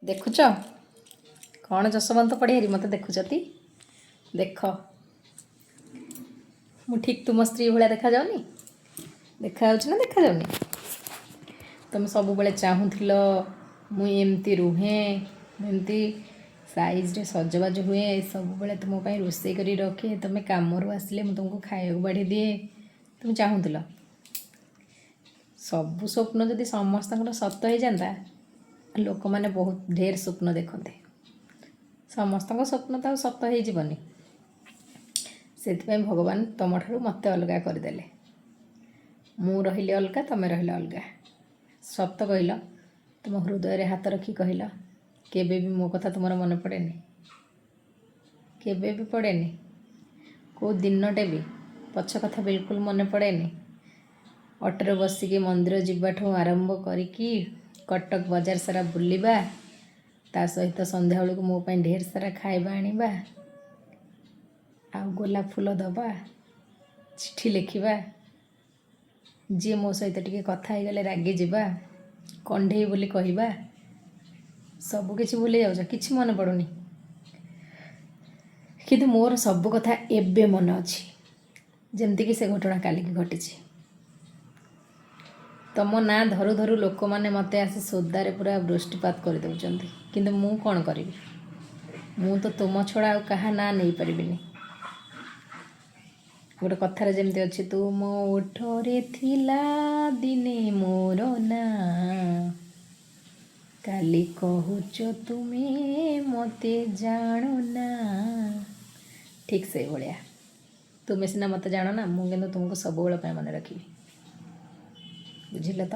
ଦେଖୁଛ କ'ଣ ଯଶବନ୍ତ ପଡ଼ିହାରୀ ମୋତେ ଦେଖୁଛନ୍ତି? ଦେଖ, ମୁଁ ଠିକ୍ ତୁମ ସ୍ତ୍ରୀ ଭଳିଆ ଦେଖାଯାଉନି? ଦେଖାଯାଉଛି ନା ଦେଖାଯାଉନି? ତୁମେ ସବୁବେଳେ ଚାହୁଁଥିଲ ମୁଁ ଏମିତି ରୁହେ, ମୁଁ ଏମିତି ସାଇଜ୍ରେ ସଜବାଜ ହୁଏ, ସବୁବେଳେ ତୁମ ପାଇଁ ରୋଷେଇ କରି ରଖେ, ତୁମେ କାମରୁ ଆସିଲେ ମୁଁ ତୁମକୁ ଖାଇବାକୁ ବାଢ଼ି ଦିଏ। ତୁମେ ଚାହୁଁଥିଲ। ସବୁ ସ୍ୱପ୍ନ ଯଦି ସମସ୍ତଙ୍କର ସତ ହେଇଯାନ୍ତା, ଲୋକମାନେ ବହୁତ ଢେର ସ୍ୱପ୍ନ ଦେଖନ୍ତେ। ସମସ୍ତଙ୍କ ସ୍ୱପ୍ନ ତ ଆଉ ସତ ହେଇଯିବନି। ସେଥିପାଇଁ ଭଗବାନ ତୁମଠାରୁ ମୋତେ ଅଲଗା କରିଦେଲେ। ମୁଁ ରହିଲି ଅଲଗା, ତୁମେ ରହିଲ ଅଲଗା। ସତ କହିଲ, ତୁମ ହୃଦୟରେ ହାତ ରଖି କହିଲ, କେବେ ବି ମୋ କଥା ତୁମର ମନେ ପଡ଼େନି? କେବେ ବି ପଡ଼େନି? କେଉଁ ଦିନଟେ ବି ପଛ କଥା ବିଲକୁଲ ମନେ ପଡ଼େନି? ଅଟୋରେ ବସିକି ମନ୍ଦିର ଯିବାଠୁ ଆରମ୍ଭ କରିକି କଟକ ବଜାର ସାରା ବୁଲିବା, ତା ସହିତ ସନ୍ଧ୍ୟାବେଳକୁ ମୋ ପାଇଁ ଢେର ସାରା ଖାଇବା ଆଣିବା ଆଉ ଗୋଲାପ ଫୁଲ ଦେବା, ଚିଠି ଲେଖିବା, ଯିଏ ମୋ ସହିତ ଟିକେ କଥା ହେଇଗଲେ ରାଗିଯିବା, କଣ୍ଢେଇ ବୋଲି କହିବା, ସବୁ କିଛି ଭୁଲି ଯାଉଛ? କିଛି ମନେ ପଡ଼ୁନି? କିନ୍ତୁ ମୋର ସବୁ କଥା ଏବେ ମନେ ଅଛି, ଯେମିତିକି ସେ ଘଟଣା କାଲିକି ଘଟିଛି। ତମ ନାଁ ଧରୁ ଧରୁ ଲୋକମାନେ ମୋତେ ଆସି ସୋଦାରେ ପୁରା ବୃଷ୍ଟିପାତ କରିଦେଉଛନ୍ତି। କିନ୍ତୁ ମୁଁ କ'ଣ କରିବି? ମୁଁ ତ ତୁମ ଛଡ଼ା ଆଉ କାହା ନାଁ ନେଇପାରିବିନି। ଗୋଟେ କଥାରେ ଯେମିତି ଅଛି, ତୁ ମୋ ଓଠରେ ଥିଲା ଦିନେ ମୋର ନାଁ, କାଲି କହୁଛ ତୁମେ ମୋତେ ଜାଣୁ ନା। ଠିକ୍ ସେଇଭଳିଆ, ତୁମେ ସିନା ମୋତେ ଜାଣ ନା, ମୁଁ କିନ୍ତୁ ତୁମକୁ ସବୁବେଳ ପାଇଁ ମନେ ରଖିବି। ବୁଝିଲ ତ?